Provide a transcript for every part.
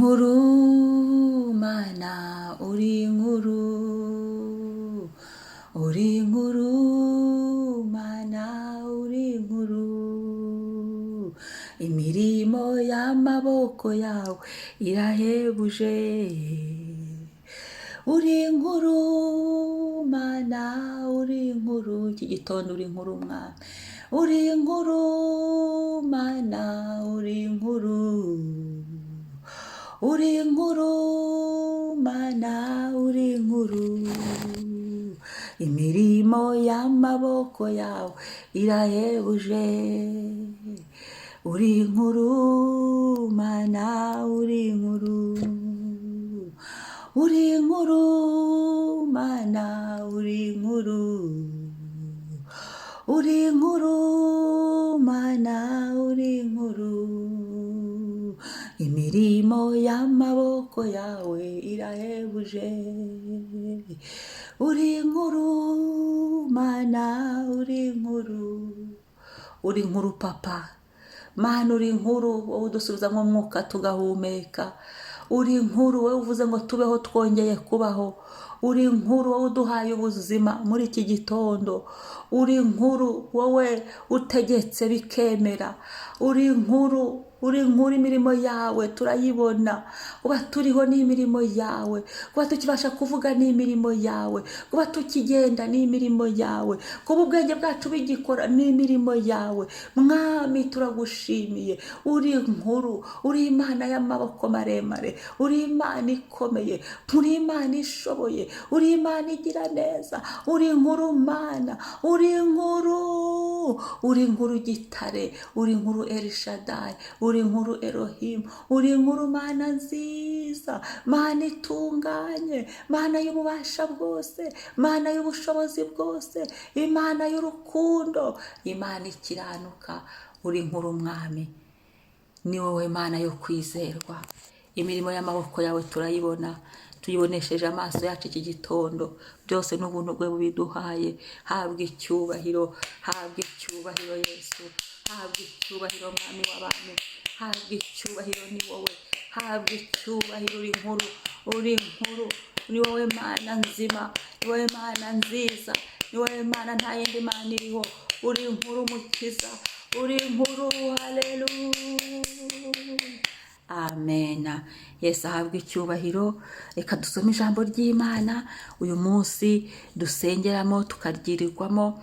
Inkuru Mana, uri inkuru, uri inkuru Mana, uri inkuru. Imirimo y'amaboko yawe irahebuje. Uri inkuru Mana, uri inkuru. Iki gitondo uri inkuru Mwana, uri inkuru Mana, uri inkuru, uri inkuru Mana, uri inkuru. Imirimo y'amaboko yawe irahebuje. Uri inkuru Mana, uri inkuru, uri inkuru Mana, uri inkuru, uri inkuru Mana, uri inkuru. Imirimo y'amaboko yawe irahebuje. Uri inkuru Mana, uri inkuru, uri inkuru Papa Mana, uri inkuru wowe udusubizamo umwuka tugahumeka. Uri inkuru wowe uvuze ngo tubeho twongeye kubaho. Uri inkuru wowe uduhaye ubuzima muri iki gitondo. Uri inkuru wowe utegetse bikemera. Uri inkuru, uri inkuru. Imirimo yawe turayibona. Kuba turiho ni imirimo yawe, kuba tukibasha kuvuga ni imirimo yawe, kuba tukigenda ni imirimo yawe, kuba ubwenge bwacu bigikora ni imirimo yawe. Mwami, turagushimiye. Uri inkuru, uri Imana y'amaboko maremare, uri Imana ikomeye, uri Imana ishoboye, uri Imana igira neza. Uri inkuru Mana, uri inkuru, uri inkuru Gitare, uri inkuru Elshadai, uri inkuru Elohim, uri inkuru Mana nziza, Mana itunganye, Mana y'ububasha bwose, Mana y'ubushobozi bwose, Imana y'urukundo, Imana ikiranuka. Uri inkuru Mwami, ni wowe Mana yo kwizerwa. Imirimo y'amaboko yawe turayibona, tuyibonesheje amaso yacu iki gitondo. Byose n'ubuntu bwe bubiduhaye. Habwa icyubahiro, habwa icyubahiro Yesu, habwa icyubahiro Mwami w'abami, habwa icyubahiro, ni wowe, habwa icyubahiro. Uri inkuru, uri inkuru, ni wowe Mana nzima, ni wowe Mana nziza, ni wowe Mana, nta yindi Mana iriho. Uri inkuru Mukiza, uri inkuru. Haleluya, amena. Yesu ahabwa icyubahiro. Reka dusome ijambo ry'Imana uyu munsi dusengeramo, tukaryirirwamo,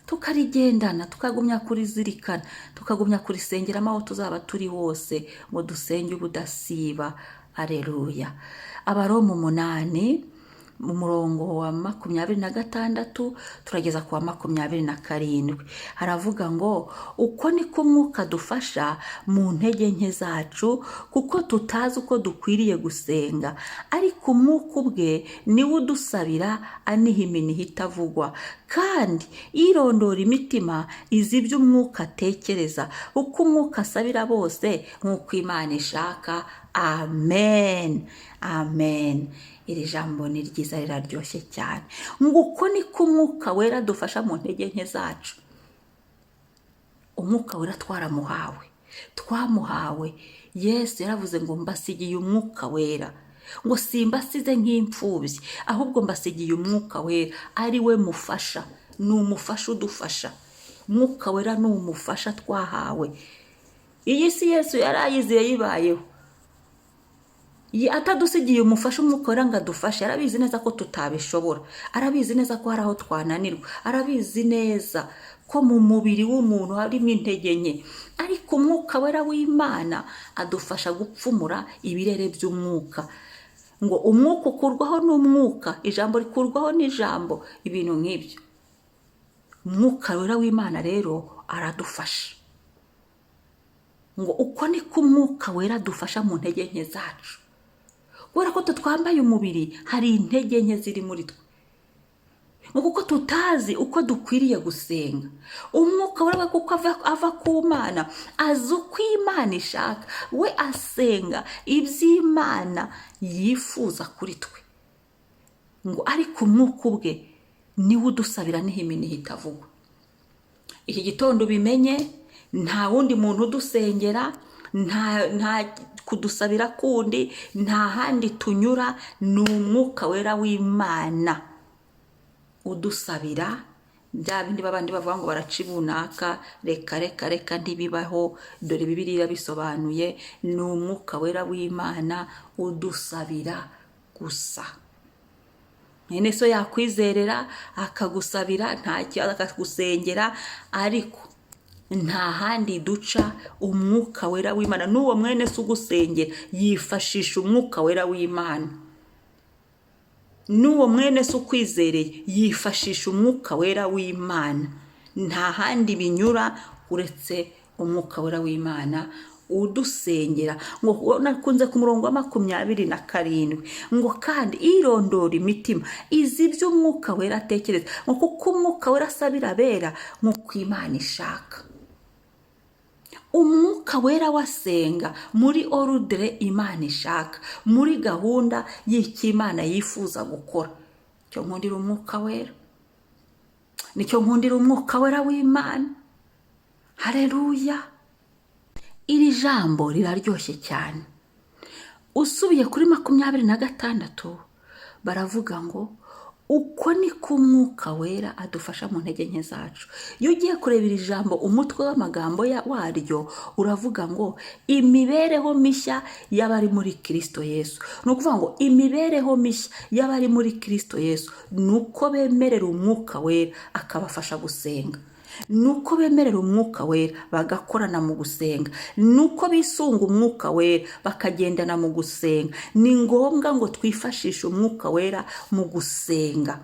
tukarigendana, tukagumya kurizirikana, tukagumya kurisengeramo aho tuzaba turi hose, ngo dusenge ubudasiba. Areruya. Abaroma 8, mu murongo wa 26 turageza ku wa 27, haravuga ngo: "Uko niko Umwuka dufasha mu ntege nke zacu, kuko tutazi uko dukwiriye gusenga, ariko Umwuka ubwe niwe udusabira aniha iminiha itavugwa. Kandi irondora imitima izi ibyo Umwuka atekereza, uko Umwuka asabira bose nk'uko Imana ishaka." Amen, amen. Iri jambo ni ryiza, riraryoshye cyane. Ngo uko niko Umwuka Wera dufasha mu ntege nke zacu. Umwuka Wera twaramuhawe, twamuhawe. Yesu yaravuze ngo: "Mbasigiye Umwuka Wera," ngo: "Simbasize nk'imfubyi, ahubwo mbasigiye Umwuka Wera, ari we mufasha." Ni umufasha udufasha. Umwuka Wera ni umufasha twahawe. Iyi si Yesu yari ayiziye, yibayeho atadusigiye umufasha, Umwuka Wera, ngo adufashe. Arabizi neza ko tutabishobora, arabizi neza ko hari aho twananirwa, arabizi neza ko mu mubiri w'umuntu harimo intege nke. Ariko Umwuka Wera w'Imana adufasha gupfumura ibirere by'umwuka. Ngo umwuka ukurwaho n'umwuka, ijambo rikurwaho n'ijambo, ibintu nk'ibyo. Umwuka Wera w'Imana rero aradufasha. Ngo uko niko Umwuka Wera adufasha mu ntege nke zacu. Kubera ko tutwambaye umubiri, hari intege nke ziri muri twe. Ngo kuko tutazi uko dukwiriye gusenga, Umwuka Wera we, kuko ava ku Mana, azi uko Imana ishaka. We asenga iby'Imana yifuza kuri twe. Ngo ariko Umwuka ubwe niwe udusabira n'iminiha itavugwa. Iki gitondo ubimenye, nta wundi muntu udusengera. Nta kudusabira kundi, nta handi tunyura, ni Umwuka Wera w'Imana udusabira. Bya bindi babandi bavuga ngo baraca ibunaka, reka reka reka, ntibibaho. Dore Bibiliya irabisobanuye: ni Umwuka Wera w'Imana udusabira gusa. Mwene so yakwizerera akagusabira, nta kibazo, akagusengera, ariko nta handi duca. Umwuka Wera w'Imana, n'uwo mwene so ugusengera yifashisha Umwuka Wera w'Imana, n'uwo mwene so ukwizereye yifashisha Umwuka Wera w'Imana. Nta handi binyura uretse Umwuka Wera w'Imana udusengera. Ngo nakunze ku murongo wa 27 ngo: "Kandi irondora imitima izi ibyo Umwuka Wera atekereza, ngo kuko Umwuka Wera asabira abera nk'uko Imana ishaka." Umwuka Wera wasenga muri ordre Imana ishaka, muri gahunda y'icyo Imana yifuza gukora. Icyo nkundira Umwuka Wera, nicyo nkundira Umwuka Wera w'Imana. Hareruya! Iri jambo riraryoshye cyane. Usubiye kuri 26, baravuga ngo: "Uko niko Umwuka Wera adufasha mu ntege nke zacu." Iyo ugiye kureba iri jambo, umutwe w'amagambo waryo uravuga ngo imibereho mishya y'abari muri Kirisito Yesu. Ni ukuvuga ngo imibereho mishya y'abari muri Kirisito Yesu ni uko bemerera Umwuka Wera akabafasha gusenga, ni uko bemerera Umwuka Wera bagakorana mu gusenga, ni uko bisunga Umwuka Wera bakagendana mu gusenga. Ni ngombwa ngo twifashishe Umwuka Wera mu gusenga,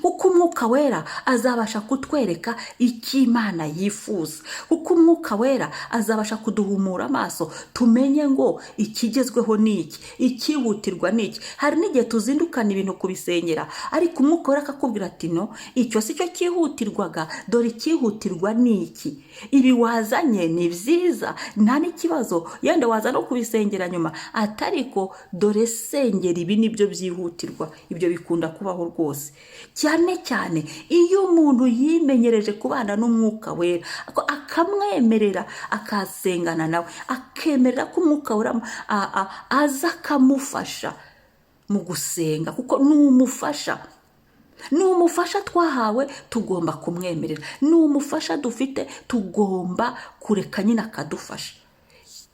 kuko Umwuka Wera azabasha kutwereka icyo Imana yifuza, kuko Umwuka Wera azabasha kuduhumura amaso tumenye ngo ikigezweho ni iki, icyihutirwa ni iki. Hari n'igihe tuzindukana ibintu kubisengera, ariko Umwuka Wera akakubwira ati: "No, icyo si cyo cyihutirwaga, dore icyihutirwa ni iki. Ibi wazanye ni byiza, nta n'ikibazo, yenda waza no kubisengera nyuma, atariko dore sengera ibi, nibyo byihutirwa." Ibyo bikunda kubaho rwose, cyane cyane iyo umuntu yimenyereje kubana n'Umwuka Wera, akamwemerera akasengana nawe, akemerera ko Umwuka Wera aza akamufasha mu gusenga, kuko ni umufasha, ni umufasha twahawe, tugomba kumwemerera. Ni umufasha dufite, tugomba kureka nyine akadufasha.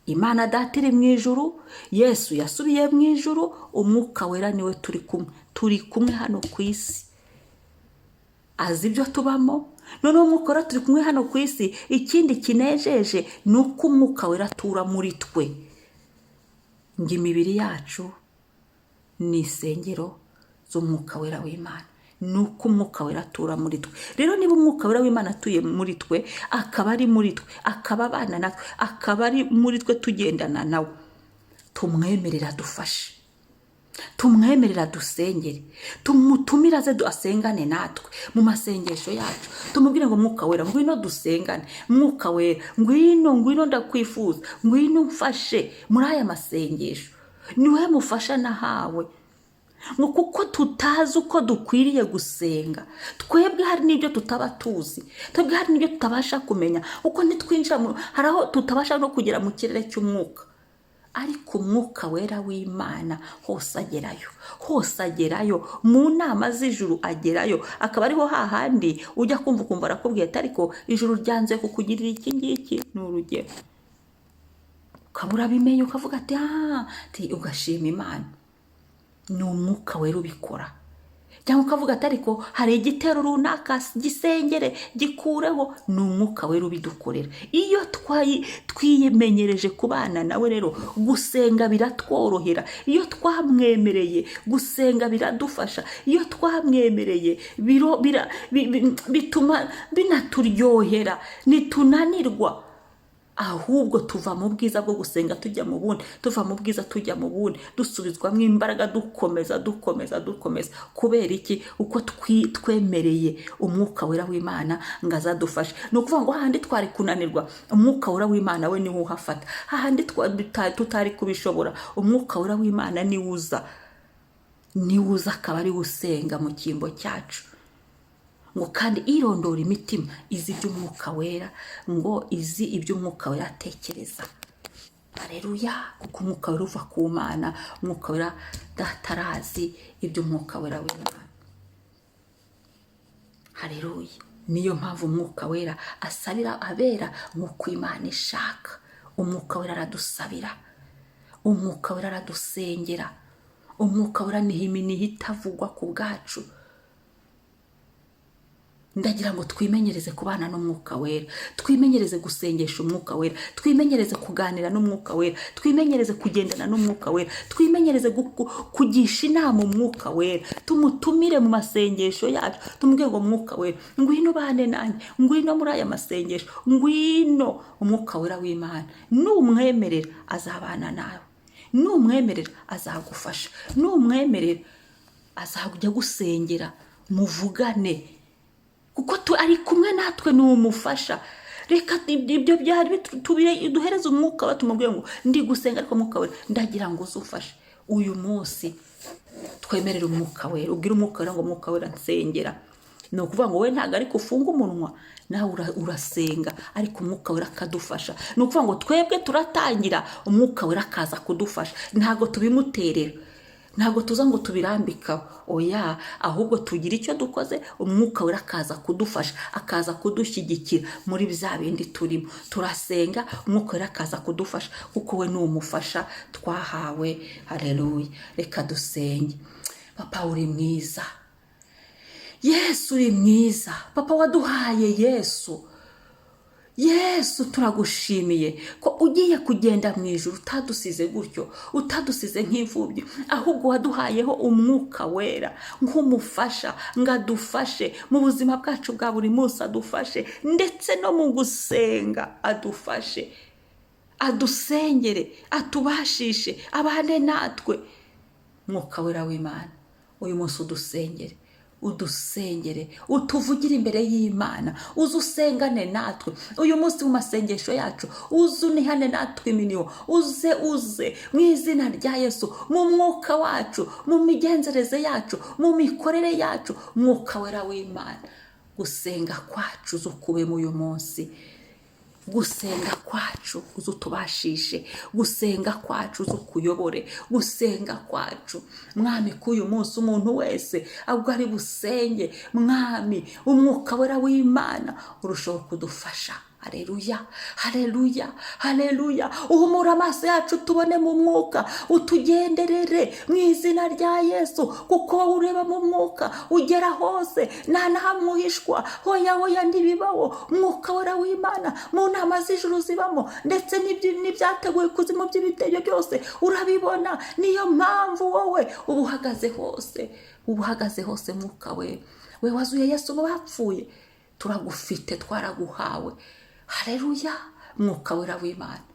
Imana Data iri mu ijuru, Yesu yasubiye mu ijuru, Umwuka Wera niwe turi kumwe, turi kumwe hano ku isi, azi ibyo tubamo. Noneho Umwuka Wera turi kumwe hano ku isi. Ikindi kinejeje ni uko Umwuka Wera atura muri twe, ngo imibiri yacu ni insengero z'Umwuka Wera w'Imana. Ni uko Umwuka Wera atura muri twe. Rero niba Umwuka Wera w'Imana atuye muri twe, akaba ari muri twe, akaba abana natwe, akaba ari muri twe, tugendana nawe, tumwemerera dufashe, tumwemerera dusengere, tumutumire aze asengane natwe mu masengesho yacu. Tumubwire ngo: "Mwuka Wera, ngwino dusengane. Mwuka Wera, ngwino, ngwino, ndakwifuza, ngwino mfashe muri aya masengesho." Niwe mufasha nahawe ngo kuko tutazi uko dukwiriye gusenga. Twebwe hari n'ibyo tutaba tuzi, twebwe hari n'ibyo tutabasha kumenya, kuko ntitwinjira, hari aho tutabasha no kugera mu kirere cy'umwuka, ariko Umwuka Wera w'Imana hose agerayo, hose agerayo, mu nama z'ijuru agerayo, akaba ariho hahandi ujya kumva ukumva arakubwiye ati: "Ariko ijuru ryanze kukugirira iki ngiki." Ni urugero. Ukaba urabimenya, ukavuga ati: "Ah," ugashima Imana. Ni Umwuka Wera ubikora. Cyangwa ukavuga ati: "Ariko hari igitero runaka, gisengere gikureho." Ni Umwuka Wera ubidukorera. Iyo twiyemenyereje kubana nawe rero, gusenga biratworohera. Iyo twamwemereye gusenga, biradufasha. Iyo twamwemereye, bituma binaturyohera, ntitunanirwa, ahubwo tuva mu bwiza bwo gusenga tujya mu bundi, tuva mu bwiza tujya mu bundi, dusubizwamo imbaraga, dukomeza, dukomeza, dukomeza. Kubera iki? Uko twemereye Umwuka Wera w'Imana ngo azadufashe. Ni ukuvuga ngo hahandi twari kunanirwa, Umwuka Wera w'Imana we niwe uhafata. Hahandi tutari kubishobora, Umwuka Wera w'Imana niwe uza, niwe uza akaba ariwe usenga mu cyimbo cyacu. Ngo kandi irondora imitima izi iby'Umwuka Wera, ngo izi iby'Umwuka Wera atekereza. Hareruya! Kuko Umwuka Wera uva ku Mana. Umwuka Wera Data arazi iby'Umwuka Wera w'Imana. Hareruya! Niyo mpamvu Umwuka Wera asabira abera nk'uko Imana ishaka. Umwuka Wera aradusabira, Umwuka Wera aradusengera, Umwuka Wera niho iminiho itavugwa ku bwacu. Ndagira ngo twimenyereze kubana n'Umwuka Wera, twimenyereze gusengesha Umwuka Wera, twimenyereze kuganira n'Umwuka Wera, twimenyereze kugendana n'Umwuka Wera, twimenyereze kugisha inama Umwuka Wera. Tumutumire mu masengesho yacu, tumubwire ngo: "Mwuka Wera, ngwino ubane nanjye, ngwino muri aya masengesho, ngwino." Umwuka Wera w'Imana numwemerera azabana nawe, numwemerera azagufasha, numwemerera azajya gusengera, muvugane, kuko ari kumwe natwe, ni umufasha. Reka ibyo byari duhereze Umwuka we, tumubwire ngo: "Ndi gusenga, ariko Mwuka Wera, ndagira ngo uze ufashe uyu munsi." Twemerere Umwuka Wera, ubwire Umwuka Wera ngo: "Mwuka Wera, nsengera." Ni ukuvuga ngo wowe ntabwo ariko ufunga umunwa, nawe urasenga, ariko Umwuka Wera akadufasha. Ni ukuvuga ngo twebwe turatangira, Umwuka Wera akaza kudufasha. Ntabwo tubimuterera, ntabwo tuza ngo tubirambikaho, oya, ahubwo tugira icyo dukoze, Umwuka Wera akaza kudufasha, akaza kudushyigikira muri bya bindi turimo turasenga. Umwuka Wera akaza kudufasha kuko we ni umufasha twahawe. Hareruya! Reka dusenge. Papa, uri mwiza. Yesu, uri mwiza. Papa, waduhaye Yesu. Yesu, turagushimiye ko ugiye kugenda mu ijuru utadusize gutyo, utadusize nk'imfubyi, ahubwo waduhayeho Umwuka Wera nk'umufasha, ngo adufashe mu buzima bwacu bwa buri munsi, adufashe ndetse no mu gusenga, adufashe, adusengere, atubashishe, abane natwe. Mwuka Wera w'Imana, uyu munsi udusengere, udusengere, utuvugire imbere y'Imana, uze usengane natwe uyu munsi mu masengesho yacu, uze unihane natwe iminiho, uze, uze mu izina rya Yesu, mu mwuka wacu, mu migenzereze yacu, mu mikorere yacu. Mwuka Wera w'Imana, gusenga kwacu uze ukubemo uyu munsi, gusenga kwacu uze utubashishe, gusenga kwacu uze ukuyobore, gusenga kwacu, Mwami, k'uyu munsi, umuntu wese ahubwo ari busenge, Mwami, Umwuka Wera w'Imana urushaho kudufasha. Hareruya, hareruya, hareruya! Uhumura amaso yacu tubone mu mwuka, utugenderere mu izina rya Yesu, kuko wowe ureba mu mwuka, ugera hose, nta na hamwe uhishwa. Hoya, hoya, ntibibaho. Mwuka Wera w'Imana, mu nama z'ijuru zibamo, ndetse n'ibyateguwe ikuzimu by'ibitebyo byose urabibona. Niyo mpamvu wowe uba uhagaze hose, uba uhagaze hose. Mwuka we wazuye Yesu mu bapfuye, turagufite, twaraguhawe. Hareruya! Mwuka Wera w'Imana,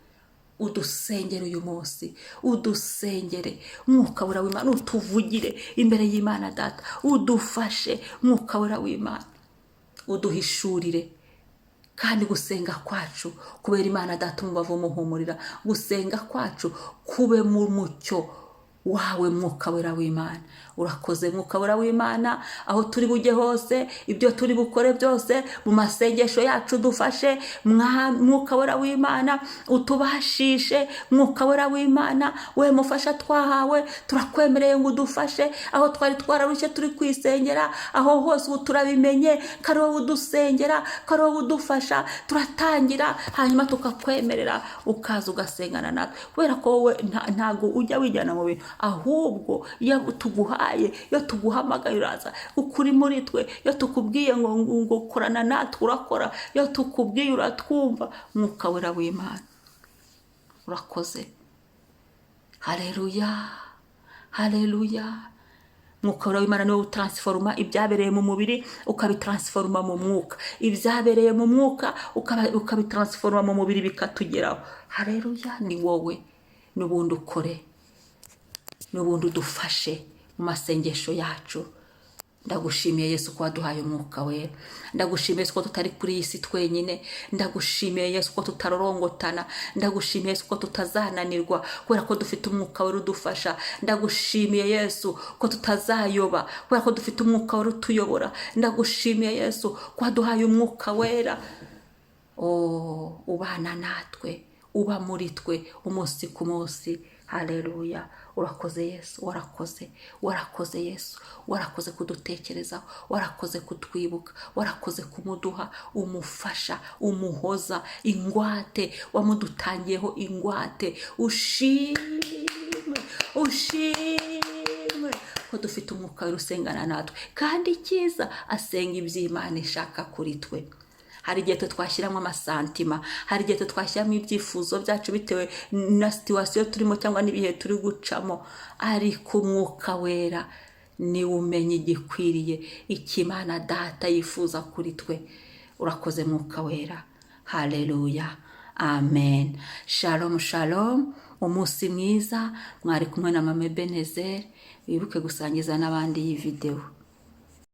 udusengere uyu munsi, udusengere. Mwuka Wera w'Imana, utuvugire imbere y'Imana Data, udufashe. Mwuka Wera w'Imana, uduhishurire kandi gusenga kwacu kubera Imana Data umubavu umuhumurira, gusenga kwacu kube mu mucyo wawe. Mwuka Wera w'Imana, urakoze. Mwuka Wera w'Imana, aho turi bujye hose, ibyo turi bukore byose, mu masengesho yacu dufashe. Mwuka Wera w'Imana, utubashishe. Mwuka Wera w'Imana, we mufasha twahawe, turakwemereye ngo udufashe. Aho twari twararushye turi kwisengera, aho hose ubu turabimenye ko ari wowe udusengera, ko ari wowe udufasha. Turatangira, hanyuma tukakwemerera ukaza ugasengana natwe, kubera ko wowe ntabwo ujya wijyana mu bintu, ahubwo iyo tuguhaye, iyo tuguhamagaye uraza, kuko uri muri twe. Iyo tukubwiye ngo korana natwe, urakora. Iyo tukubwiye uratwumva. Mwuka Wera w'Imana, urakoze. Hareruya, hareruya! Mwuka Wera w'Imana niwe utransforma ibyabereye mu mubiri ukabitransforma mu mwuka, ibyabereye mu mwuka ukabitransforma mu mubiri bikatugeraho. Hareruya! Ni wowe n'ubundi ukore, n'ubundi udufashe mu masengesho yacu. Ndagushimiye Yesu ko waduhaye Umwuka Wera. Ndagushimiye Yesu ko tutari kuri iyi si twenyine. Ndagushimiye Yesu ko tutarorongotana. Ndagushimiye Yesu ko tutazananirwa kubera ko dufite Umwuka Wera udufasha. Ndagushimiye Yesu ko tutazayoba kubera ko dufite Umwuka Wera utuyobora. Ndagushimiye Yesu ko waduhaye Umwuka Wera, oh, ubana natwe. Uba muri twe umunsi ku munsi. Haleluya! Urakoze Yesu, warakoze, warakoze Yesu, warakoze kudutekerezaho, warakoze kutwibuka, warakoze kumuduha umufasha, umuhoza, ingwate wamudutangiyeho ingwate. Ushimwe, ushimwe ko dufite Umwuka Wera usengana natwe, kandi icyiza asenga iby'Imana ishaka kuri twe. Hari igihe twe twashyiramo amasentiments, hari igihe twe twashyiramo ibyifuzo byacu bitewe na situation turimo cyangwa n'ibihe turi gucamo, ariko Umwuka Wera niwe umenya igikwiriye, icyo Imana Data yifuza kuri twe. Urakoze, Mwuka Wera. Haleluya, amen. Shalom, shalom, umunsi mwiza. Mwari kumwe na Mama Ebenezer. Wibuke gusangiza n'abandi iyi videwo.